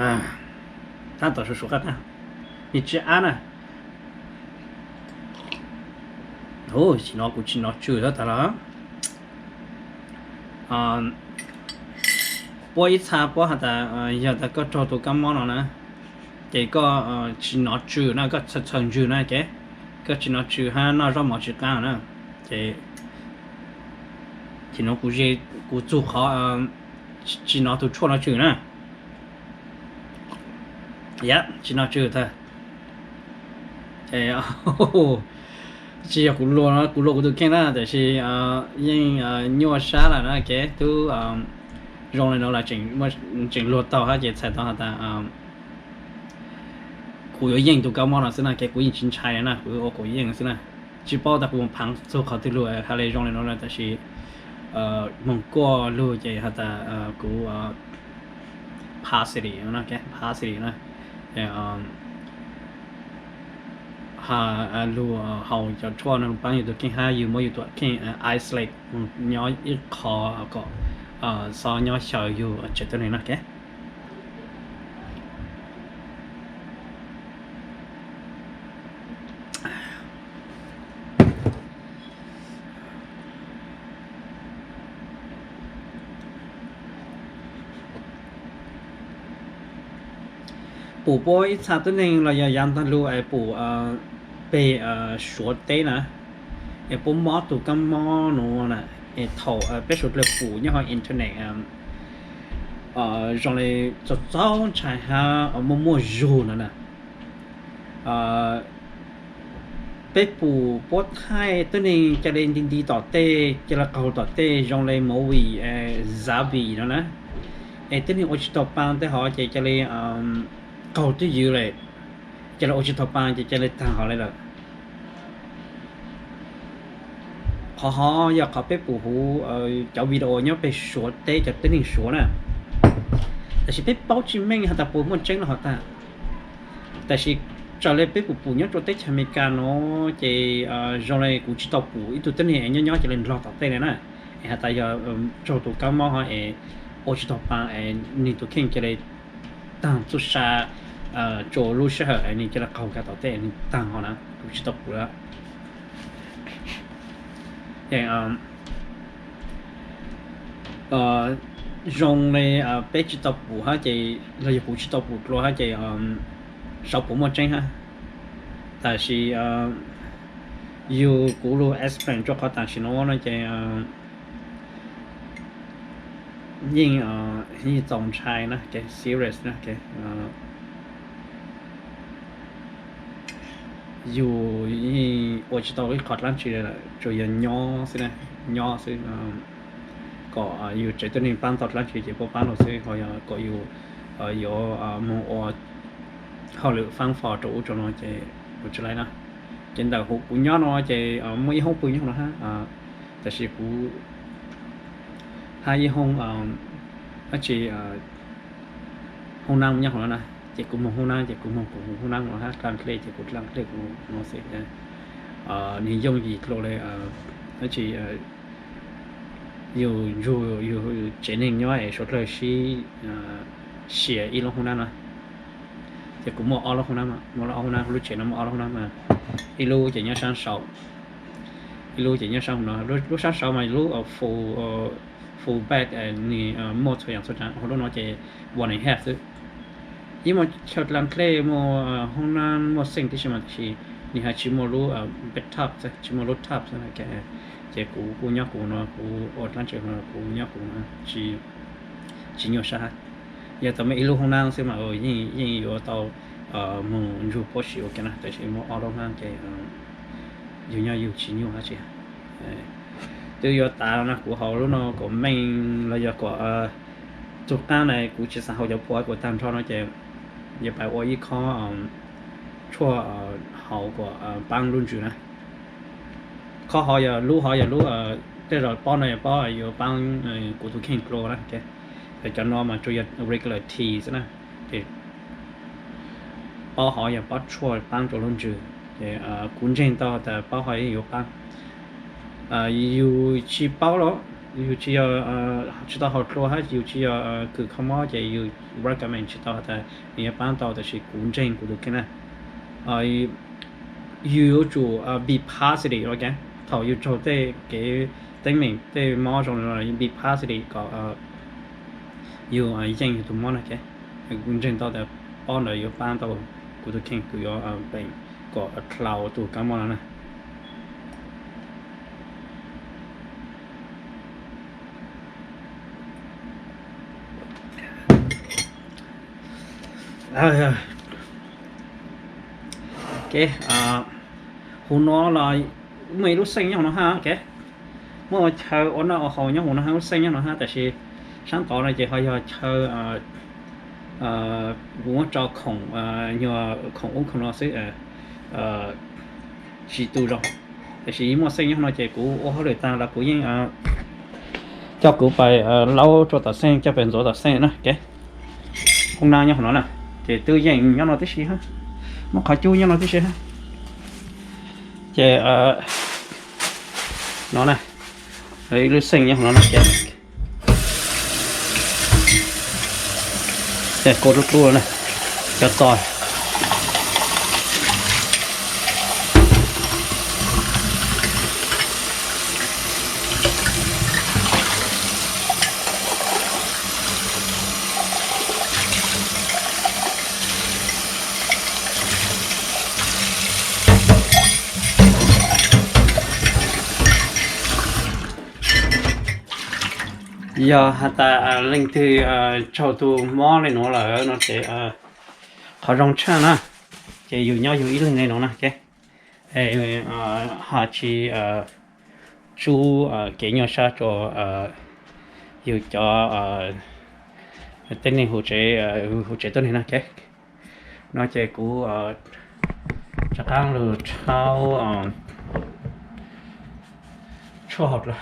Tab tom suav suav qab qab, nws tsis ab na. Tsis no kuv tsis nov tswm tab tas los. Puab ib txha puab has tas yog tas koj raug tus kab mob no na, ces koj tsis nov tswm na, koj txhaws ntsws na, ces koj tsis nov tswm hab noj zaub mov tsis qab na, ces tsis no kuv ze, kuv txug qhov tsis nov tus tshuaj no tswm na. Yam tsis nov tswm tag. Tsis yog kuv luag, kuv luag kuv tus kheej na, tab sis yeej nyuaj sab lawm na, kev tub zoo li no lawm tseem luag tau hab ces txhais tau has tas kuv yuav yeej tus kab mob no xwb na, kev kuv yeej tsis ntshai na, kuv ua kuv yeej xwb na. Tsis paub tas kuv mus phaav txug qhov twg lug has le zoo li no na, tab sis moog kuaj lug ces has tas kuv pass li, pass li na. Lug haus cov tshuaj no paab yus tus kheej hab yus muab yus tus kheej isolate nyob ib qho kom xob nyob xyaw yug tsev tuab neeg no. Pum puab ib txha tuab neeg los yog yav ntag lug es pum peg Suav teb na, es puab mob tus kab mob nuav na, es thaum peb suav dlawg pum nyob hauv internet zoo li txaus txaus ntshai hab muaj muaj zug no na. Peb pum puab thaij tuab neeg ca le nti nti tom tej, ca le qaug tom tej zoo li movie zombie no na, es tuab neeg ua tsis tau paa tej hov ces ca le qaug twb ywv le, ca le ua tsis tau paa ces ca le taag hov le lawm. Qhov hov yog qhov peb pum huv cov video nyob peg Suav teb cov tuab neeg Suav na, tab sis peb paub tsis meej has tas puas muaj tseeb no hov tag. Tab sis raws le peb pum pum nyob rua teb chaws Amelikas no ces zoo li kuv tsis tau pum ib tug tuab neeg es nyob nyob ca le ndlog tom tej le na, es has tas yog raug tus kab mob hov es ua tsis tau paa es nwg tus kheej ca le taag txuj sa, tsua lub sij hawm es nwg ca le qaug kag tom tej nwg taag hov na, kuv tsis tau pum lawm. Zoo li peb tsis tau pum hab ces, los yog kuv tsis tau pum dlua hab ces saib puas muaj tseeb hab. Tab sis yug kuv lug explain rua qhov tam sim no no ces yeej, yeej txaus ntshai na, serious na. Yug yeej ua tsis tau ib qho dlaab tsi lawm, tsuas yog nyob xwb, nyob xwb, kom yug tsev tuab neeg paab tau dlaab tsi ces puab paab lug xwb, ho yog kom yug yuav moog ua hauj lwm faab fo rau ub rau no ces ua tsis laib na. Ces ntawm huv kuv nyob no ces muaj ib hoob pw nyob no hab, tab sis kuv hab ib hoob, dab tsi, hoob naab nyob hauv no na, ces kuv moog hoob naab ces kuv moog kuv hoob naab no hab, dlaa dlej ces kuv dlaa dlej kuv no xwb. Nwg yooj yim dlua le, dab tsi, yug ntsug yug tsev neeg nyob es suav dlawg sib sia ib lub hoob naab no. Ces kuv muaj ob lub hoob naab, muaj ob hoob naab, lub tsev no muaj ob lub hoob naab, ib lub ces nyob saab saud, ib lub ces nyob saab no. Lub saab saud mas lub full bed, nwg muaj txhua yaam txhua tsaav, ho lub no ces one and a half xwb. Yeej muaj chaw dlaa dlej, muaj hoob naab, muaj xeej tib si mas tab sis nwg hab tsis muaj lub bathtub, tsis muaj lub tub. Ces kuv kuj nyob kuv no, kuv ua dlaab tsi no kuv nyob kuv no, tsis nyuaj sab hab. Yog tau muaj ib lub hoob naab xwb mas yeej yuav tau moog ntsug puab si ua ke na, tab sis muaj ob lub hoob naab ces yug nyob yug tsis nyuaj dab tsi. Twb yuav tas no na, kuv haus lub no kuas meej los yog kuas tug qaab na, kuv tsis xaav haus cov pua kuas taag nrho no ces yuav pab ua ib khob tshuaj haus kuas paab lub ntsws na. Khob hov yog lub, hov yog lub, tej zaum paub no yog paub yuav paab kuv tus kheej dlua na. Cov no mas tsuas yog regular tea xwb na. Ces paub hov yog paub tshuaj paab rua lub ntsws. Ces kuv ntseeg tau tas paub hov yeej yuav paab. Yus tsis paub los yus tsis yog, tsis tau haus dlua hab yus tsis yog kws kho mob ces yus recommend tsis tau has tas nws yuav paab tau, tab sis kuv ntseeg kuv tus kheej na. Yus yuav tsum be positive, ok, thaum yus raug tej kev teeb meem tej mob zoo no yus be positive kom yus yeej yus tus mob no, ok. Kuv ntseeg tau tas pob ntawd yuav paab tau kuv tus kheej, kuv yuav peem kom dlhau tus kab mob no na. Ok, huv no los muaj ib lub xeej nyob huv no hab, ok. Muaj chaw ua noj ua haus nyob huv no hab, lub xeej nyob no hab, tab sis saab tod no ces ho yog chaw kuv muab tso khoom, nyuag khoom ub khoom no xwb, tsis tu zoo. Tab sis muaj xeej nyob no ces kuv ua hauj lwm tag los kuv yeej coj kuv pais laub rua tom xeej, coj pais ntxuav tom xeej na, ok. Hoob nab nyob huv no na, ces twb yeej nyob no tib si hab, muaj qhov cub nyob no tib si hab. Ces no na, ib lub xeej nyob huv no na, ces ces kua dlub dlub na, cov txo. Yog has tas leej twg raug tus mob le nuav lawm no ces qhov zoo tshaj na, ces yus nyob yus ib leeg le nuav na, ok. Ho tsis tsub kev nyuaj sab rua yus cov tib neeg huv tsev tuab neeg na, ok. No ces kuv rov qaab lug rhaub tshuaj hauv dlua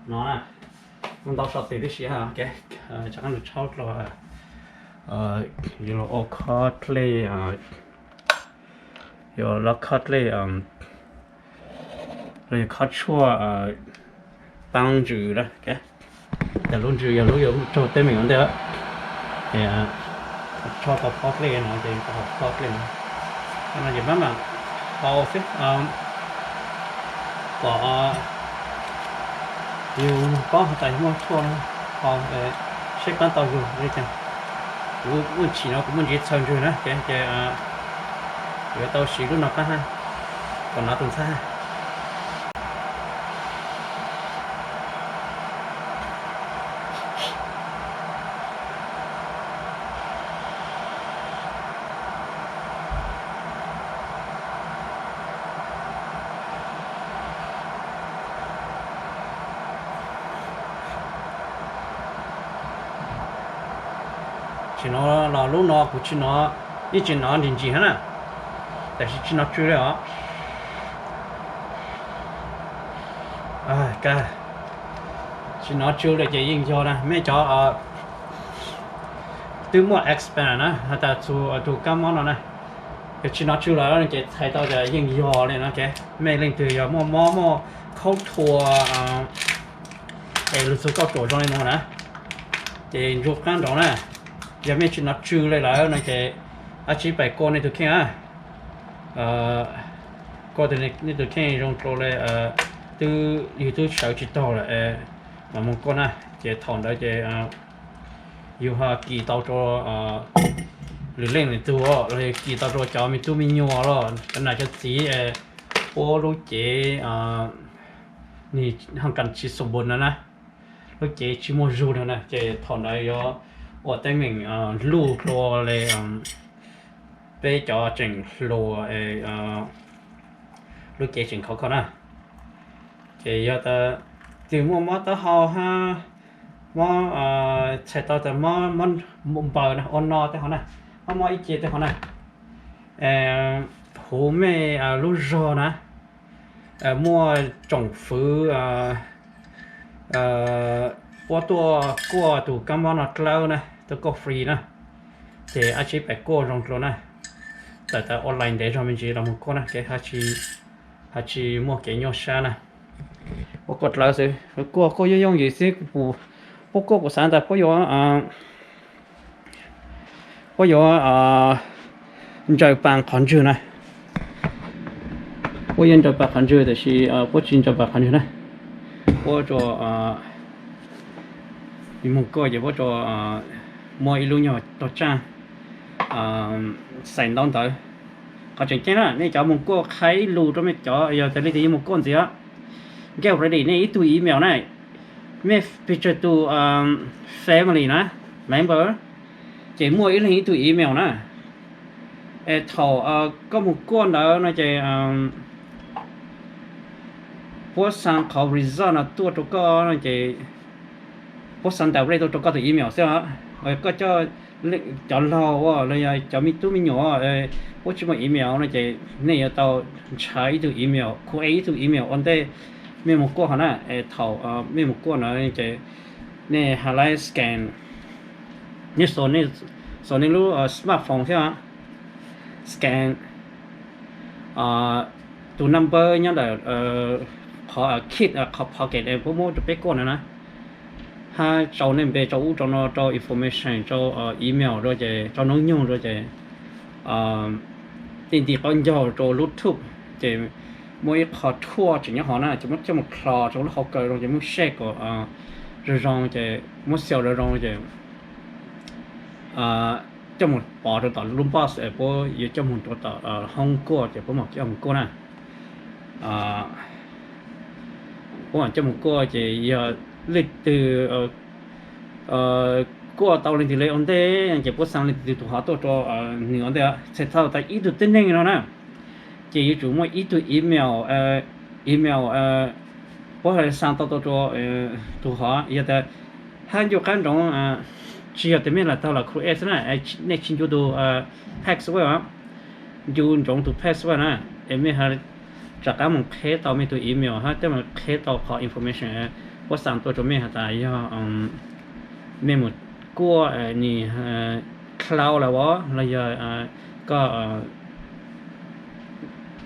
no na, muaj ntau sab tes tib si, rov qaab lug rhaub dlua, yuav lug ua khob dlej, yuav lug khob dlej los yog khob tshuaj paab ntsws na, yog lub ntsws yog lub yuav raug teeb meem ua ntej, rhaub tau khob dlej no ces tau khob dlej no, no ces maj mam hau xwb, kom yus paub has tas yus muaj tshuaj no hau, seb paab tau yus le caag. Kuv muaj tsim no kuv muaj ntsis txhaws ntsws na, ces yuav tau siv lub no paab hab, kom nov tus ntxhab. Tsim no los lub no kuv tsis nov, yeej tsis nov ntsis ntsis hab na, tab sis tsis nov tsw le os. Tsis nov tsw le ces yeej yog na, mej cov twb muaj experience na has tas txug tus kab mob no na, yog tsis nov tsw lawm ces txhais tau tas yeej yog le no, ok. Mej leej twg yog muaj mob muaj khaub thuas es lug txug kauj ruam zoo le nuav na, ces ntsuag qaab nraud na, yog mej tsis nov tsw le lawm no ces ab tsib pais kua nej tug kheej a, kua nej tug kheej zoo dlua le, twb yug twb sawv tsis taug lawm, mam moog kua na, ces thaum ntawd ces yug ho kis tau rua lwm leej lwm tug los yog kis tau rua cov me tub me nyuam los cov nam cov txiv puab lub cev nwg ho kas tsis xoo npun no na, lub cev tsis muaj zug no na, ces thaum ntawd yuav ua teeb meem luj dlua le peb cov tseem hluas, lub cev tseem khov kho na. Ces yog tas twg muaj mob taub hau hab mob, txhais tau tas mob npaws na, ua no tej hov na, mob mob ib ce tej hov na, huv mej lub zog na, muaj tsoom fwv puab tuaj kuaj tus kab mob no dlawb na, tuaj kuaj free na, ces ab tsib pais kuaj zoo dlua na. tawm tawm online ntev zog me ntsis los mus kuaj na, kev ho tsis muaj kev nyuaj sab na. Ua kuaj dlawb xwb, kuaj kuaj yooj yooj yim xwb. Puab kuaj kuv xav tas puab yuav, puab yuav ntsaws pas qhov ntswg na. Puab yuav ntsaws pas qhov ntswg, tab sis puab tsis ntsaws pas qhov ntswg na. Puab tsuas mus kuaj ces puab tsuas muab ib lub nyuag tog tsaj xais ntaub ntawv. Qhov tseem ceeb na, nej cov mus kuaj qha ib lus rau mej cov, yog tas leej twg yuav mus kuaj ntxiv, get ready nej ib tug email na. Mej pes tsawg tus family na, member, ces muaj ib leeg ib tug email na. Es thaum koj mus kuaj ntawd no ces puab xa qhov result no tuaj rau koj no ces puab xa direct tuaj rau koj tus email xwb os. Koj cov, cov laug los yog cov me tub me nyuam, puab tsis muaj email no ces nej yuav tau ntshaw ib tug email, create ib tug email ua ntej mej mus kuaj hov na. Es thaum mej mus kuaj ntawd ces nej ha laib scan, nej xuas nej lub smartphone thiab scan tus number nyob ntawm qhov kit, qhov pocket es puab muab rau peb kuaj na na, hab tsau nej npe, tsau ub tsau no, tsau information, tsau email rau ces, tsau noob nyoog rau ces nej nti qaub ncaug rau lub tube ces muaj ib qho thuaj tseem nyob hov na, ces muab coj mus kho rau lub hauv kaw zoo ces muab shake kom zoo zoo ces muab xyaw zoo zoo ces coj mus pov rau tom lub box es puab yuav coj mus rau tom hoob kuaj ces puab mam coj mus kuaj na. Puab mam coj mus kuaj ces yog leej twg kuaj tau leej twg le ua ntej ces puab xa leej twg tus hov tuaj rau nws ua ntej. Txhais tau tas ib tug tib neeg no na, ces yuav tsum muaj ib tug email, email puab xa tau tuaj rau tus hov. Yog tas hab ncu qab ntsoov tsis yog tas mej lam tau los create na, nej tsis ncu tus password, ncu ntsoov tus password na, es mej rov qab mus qheb tau mej tus email hab coj mus qheb tau qhov information puab xa tuaj rau mej has tas yog mej mus kuaj nws cloud lawm los yog koj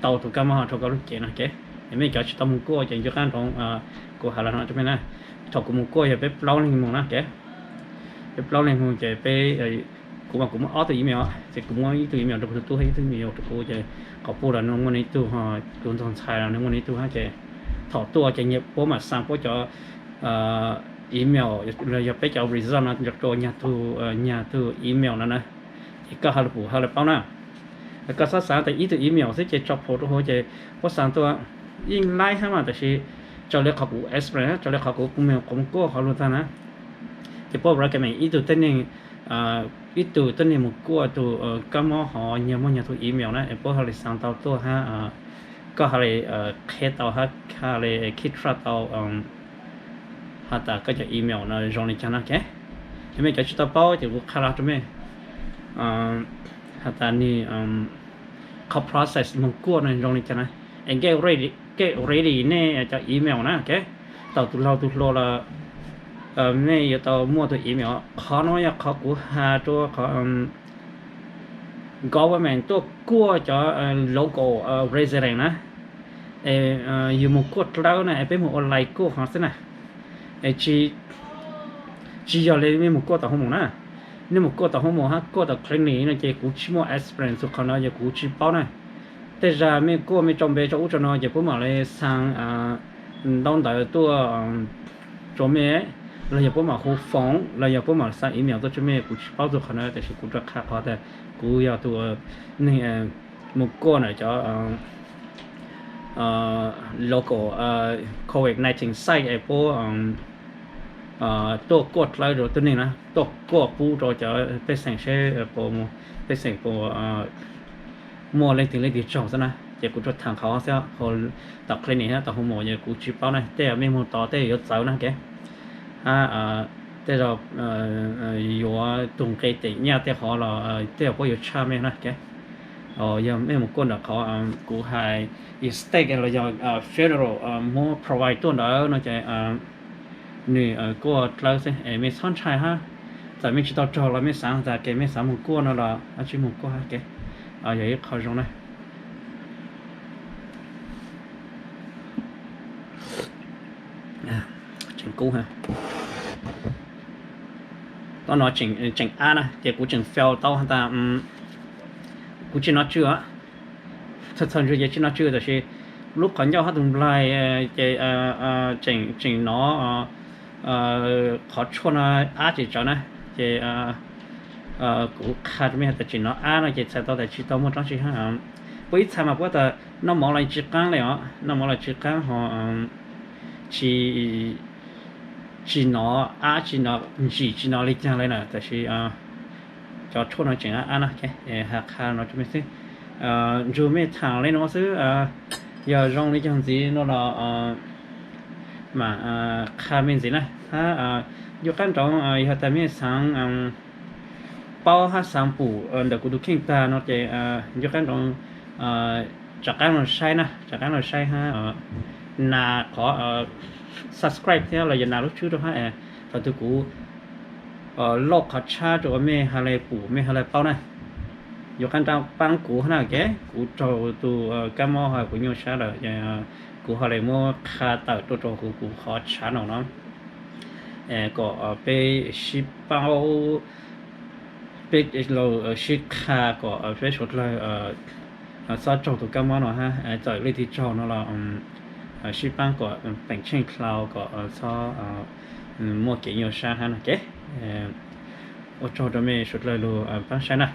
tau tus kab mob rau koj lub cev no. Mej cov tsis tau mus kuaj ces ncu qab ntsoov kuv has los no rau mej na. Thaum kuv mus kuaj yog peb plaub leeg mus na, peb plaub leeg mus ces peb, kuv mas kuv muaj ob tug email, ces kuv muab ib tug email rau kuv tus tub hab ib tug email rau kuv ces qhov pub los nws muaj nws ib tug, tus ntxoog ntxhais los nws muaj nws ib tug hab ces thaum tuaj ces puab mam xa puab cov email los yog peb cov result no rau nyag tug, nyag tug email no na. Ces koj ha lug pum ha lug paub na. Koj xob xav tas ib tug email xwb ces tso plhuav rau hauv ces puab xa tuaj yeej laib hab mas, tab sis raws li qhov kuv explain, raws li qhov kuv mus kuaj qhov lug tag na, ces puab recommend ib tug tib neeg, ib tug tib neeg mus kuaj tus kab mob hov nyag muaj nyag tug email na es puab ha li xa tau tuaj hab koj ha li qheb tau hab ha li keep track tau has tas koj cov email no zoo li cas na. Ces mej cov tsis tau paub ces kuv qha los rau mej has tas nws qhov process mus kuaj no zoo li cas na. Es get ready nej cov email na, thaum tus laug tus hluas los nej yuav tau muaj tus email. Qhov no yog qhov kuv has rau qhov government tuaj kuaj cov local resident na, es yus mus kuaj dlawb na, es peb mus ua lais kuaj hov xwb na. Es tsis yog li nej mus kuaj tom hoo mos na. Nej mus kuaj tom hoo mos hab kuaj tom clinic no ces kuv tsis muaj experience txug qhov no ces kuv tsis paub na. Tej zag mej kuaj mej tso npe tso ub tso no ces puab mam li xa ntaub ntawv tuaj rau mej, los yog puab mam hu phone los yog puab mam xa email tuaj rau mej, kuv tsis paub txug qhov no tab sis kuv rov qha qhov tas kuv yog tus neeg mus kuaj ntawm cov local covid nineteen site es puab tuaj kuaj dlawb rau tib neeg na, tuaj kuaj pub rau cov pej xeem seb puas, pej xeem puas muaj leej twg leej twg tsaug xwb na. Ces kuv tsuas tham qhov xwb, tom clinic hab tom hoo mos ces kuv tsis paub na, tej zaum mej mus tod tej zaum yuav txawv na kev, hab tej zaum yuav tug nqe tem nyaj tej qhov los tej zaum puab yuav tshaj mej na kev. Yog mej mus kuaj ntawm qhov kuv hais, state los yog federal muab provide tuaj ntawd no ces nws kuaj dlawb xwb es mej txhob ntshai hab. Txawm mej tsis tau raug los mej xav tas kev mej xav mus kuaj no los tsib mus kuaj hab kev. Yog ib qho zoo na. Tseem kub. Tau no tseem ab na ces kuv tseem fail tau tas kuv tsis nov tsw. Txhua txhua ntsis ces tsis nov tsw tab sis lub qhov ncauj hab tus nplaig ces tseem nov qhov tshuaj no ab tsis tsawv na. Ces kuv qha rau mej has tas tseem nov ab no ces txhais tau tas tsis tau muaj dlaab tsi hab. Puab ib txha mas puab tas noj mov los tsis qaab le os, noj mov los tsis qaab ho tsis, tsis nov ab tsis nov ntsim tsis nov li caag le na tab sis cov tshuaj no tseem ab na. Has qha no rau mej xwb, nrug mej thaam le nuav xwb. Yog zoo li caag ntxiv no los mam qha mej ntxiv na hab. Nco qaab nrov yog tas mej xaav paub hab xaav pum ntawm kuv tus kheej tag no ces nco qaab nrov rov qaab los saib na, rov qaab los saib hab nas qhov subscribe thiab los yog nas lub tswb rau hab. Thaum twg kuv lauj qhov tshab rau mej has le pum mej has le paub na. Yuav qaab nrov paab kuv hab na, kuv raug tus kab mob ho kuv nyuaj sab lawm, kuv ho le muab qha tawm rau rau huv kuv qhov tshab no no kom peb sib paub, peb sib qha kom peb suav dlawg txhob raug tus kab mob no hab. Txawm leej twg raug no los sib paab kom peem tsheej dlhau kom txhob muaj kev nyuaj sab hab no ces ua tsaug rau mej suav dlawg lug paab saib na.